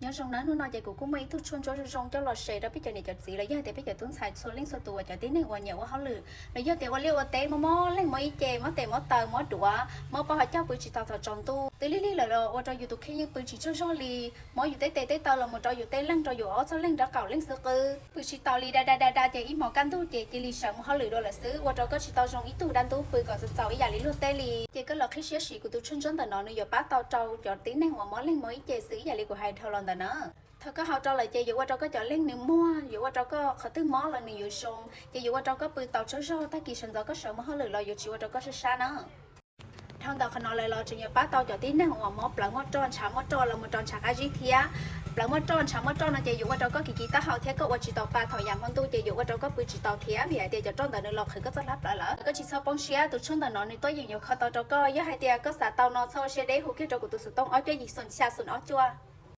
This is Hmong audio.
Nyob zoo nawb, hnub no ces kuv kuj muaj ib tug tshuaj ntsuab zoo zoo coj los share rau peb cov niam cov txiv los yog tias peb cov tub ntxhais txhua leej txhua tus uas cov tib neeg uas nyiam ua hauj lwm los yog tias ua liaj ua teb mob mob leeg, mob ib ce, mob tes mob taw, mob duav, mob pob hauv caug, pw tsis tau thaum tsaus ntuj, twb lig lig lawm los ua rau yus tus kheej yeej pw tsis tsaug zog li, mob yus tej tes tej taw los mus rau yus tej leeg, rau yus ob txoj leeg, rau kaum leej xwb qwb, pw tsis tau li, da da da da ces ib hmos kaj ntug ces cia li sawv mus hauj lwm dua lawm xwb, ua rau koj tsis tau zoo ib tug dab ntub pw kom txaus txaus ib yam li luag tej li. Ces koj los qhib siab sim, kuv tus tshuaj ntsuab ntawm no nws yuav pab tau rau cov tib neeg uas mob leeg mob ib ce xwb ib yam li kuv hais dhau los ntawm na. Thaum koj haus rau lawm ces yuav ua rau koj cov leeg nws muag, yuav ua rau koj qhov twg mob los nws yuav zoo, ces yuav ua rau koj pw tau tsaug zog, tag kis sawv ntxov koj sawv mus hauj lwm los yuav tsis ua rau koj sab sab na. Dhau ntawm qhov no lawm los tseem yuav pab tau cov tib neeg uas mob plawv muaj roj, ntshav muaj roj los mus rau ntshav qab zib thiab. Plawv muaj roj, ntshav muaj roj no ces yuav ua rau koj kis kis taub hau thiab koj ua tsis tau pa thaum yam hmo ntuj ces yuav ua rau koj pw tsis tau thiab, vim hais tias cov roj ntawd nws los qhwv koj txoj hlab plawv lawm. Koj tsis txhob poob siab, tus tshuaj ntawm no nws tuaj yeem yuav kho tau rau koj. Yog hais tias koj xav tau no txhob ua siab deb, hu kiag rau kuv tus xov tooj ob cuaj yim xoom xya xoom ob cuaj.